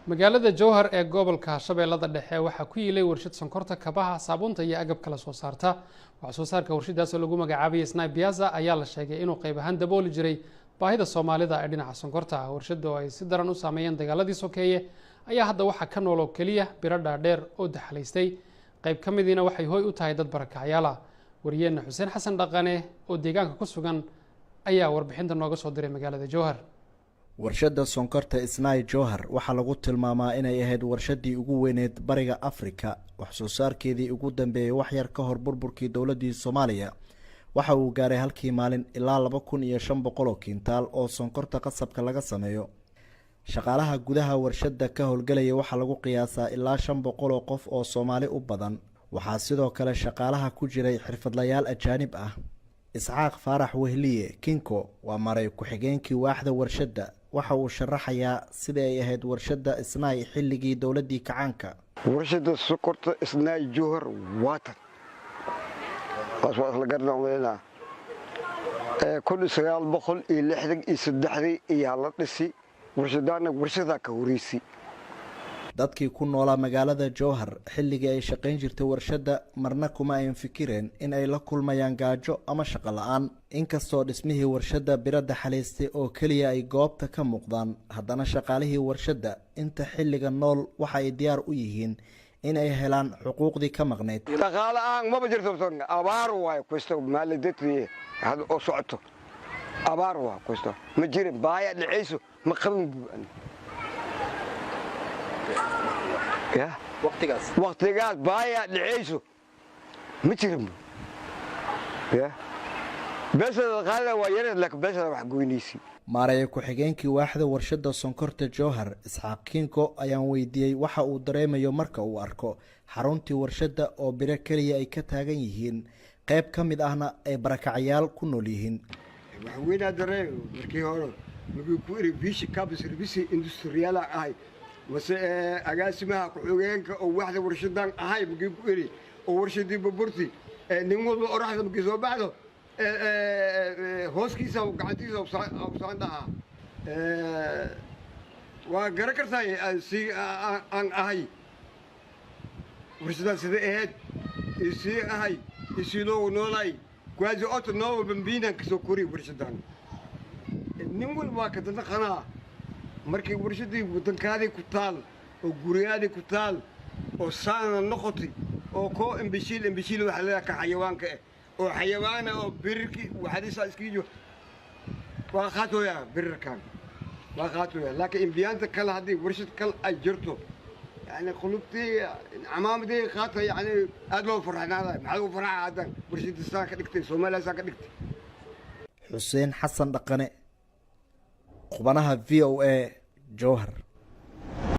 Magaalada Jowhar ee gobolka Shabeellada Dhexe waxaa ku yiilay warshad sonkorta, kabaha, saabuunta iyo agab kala soo saarta. Wax soo saarka warshadaas oo lagu magacaabaya Snipiaza ayaa la sheegay inuu qayb ahaan dabooli jiray baahida Soomaalida ee dhinaca sonkorta. Warshadda oo ay si daran u saameeyeen dagaaladii sokeeye ayaa hadda waxaa ka nool oo keliya biro dhaadheer oo daxalaystay, qayb ka midiina waxay hoy u tahay dad barakacyaala. Wariyeenna Xuseen Xasan Dhaqane oo deegaanka ku sugan ayaa warbixinta nooga soo diray magaalada Jowhar. Warshadda sonkorta Isnaay Jowhar waxaa lagu tilmaamaa inay ahayd warshadii ugu weyneed Bariga Afrika. Wax soo saarkeedii ugu dambeeyey wax yar ka hor burburkii dowladii Soomaaliya waxa uu gaaray halkii maalin ilaa 2500 oo kiintaal oo sonkorta qasabka laga sameeyo. Shaqaalaha gudaha warshadda ka howlgelaya waxaa lagu qiyaasaa ilaa 500 oo qof oo Soomaali u badan. Waxaa sidoo kale shaqaalaha ku jiray xirfadlayaal ajaanib ah. Isxaaq Faarax Wehliye Kinko waa maray ku-xigeenkii waaxda warshadda. Waxa uu sharaxayaa sidai ay ahayd warshadda Isnaay xilligii dowladii kacaanka. Warshadda sokorta Isnaay Jowhar waatan taas waa isla garna umaynaa. 1963dii ayaa la dhisi warshadaana, warshadaa ka horeysi. Dadkii ku noolaa magaalada Jowhar xilligii ay shaqayn jirtay warshadda marna kuma ayn fikireen in ay la kulmayaan gaajo ama shaqo la-aan. Inkastoo dhismihii warshadda biradda xaliistay oo keliya ay goobta ka muuqdaan, haddana shaqaalihii warshadda inta xilliga nool waxa ay diyaar u yihiin in ay helaan xuquuqdii ka maqnayd. Dhaqaale aan maba jirto, abaar waayo kusto maalidadii hadda oo socoto, abaar waa kusto, ma jirin baaya dhacayso, ma qabin bu ya waqtigaas. Waqtigaas baaya dhacayso ma jirin bu ya beesada qaadada waa yareed, laakiin beesada wax goynaysi. Maareeye ku-xigeenkii waaxda warshadda sonkorta Jowhar, Isxaaq Kinko, ayaan weydiiyey waxa uu dareemayo marka uu arko xaruntii warshadda oo biro keliya ay ka taagan yihiin, qayb ka mid ahna ay barakacyaal ku nool yihiin. Waxweynaa dareem. Markii hore markii ku iri vice capo servizi industriale ahay mase agaasimaha ku-xigeenka oo waaxda warshadan ahay, markii ku iri oo warshadii burburti, nin walba oraxda markii soo baxdo hooskiisa gacantiisa usaan dhahaa, waa garan kartaa si aan ahay warshadaan sida ahayd isii ahay isii loogu noolaay. Quasi otto nove bambinaan kasoo koriy warshadan. Nin walba waa ka dadaqanaa markii warshadii waddankaadii ku taal oo guriyaadii ku taal oo saana noqotay oo koo imbeshiil imbeshiil waxaa leedaha ka xayawaanka ah oo xayawaana oo birirki waxadiisa iskiijo waa qaatooyaa, birirkan waa qaatooyaa. Laakiin imbiyaanta kale haddii warshad kale ay jirto, yani qulubtii camaamadii qaata, yani aad loo farxnaada. Maxaa lagu farxaa haddan warshadii saan ka dhigtay, Soomaaliya saan ka dhigtay? Xuseen Xasan Dhaqane, Qubanaha VOA, Jowhar.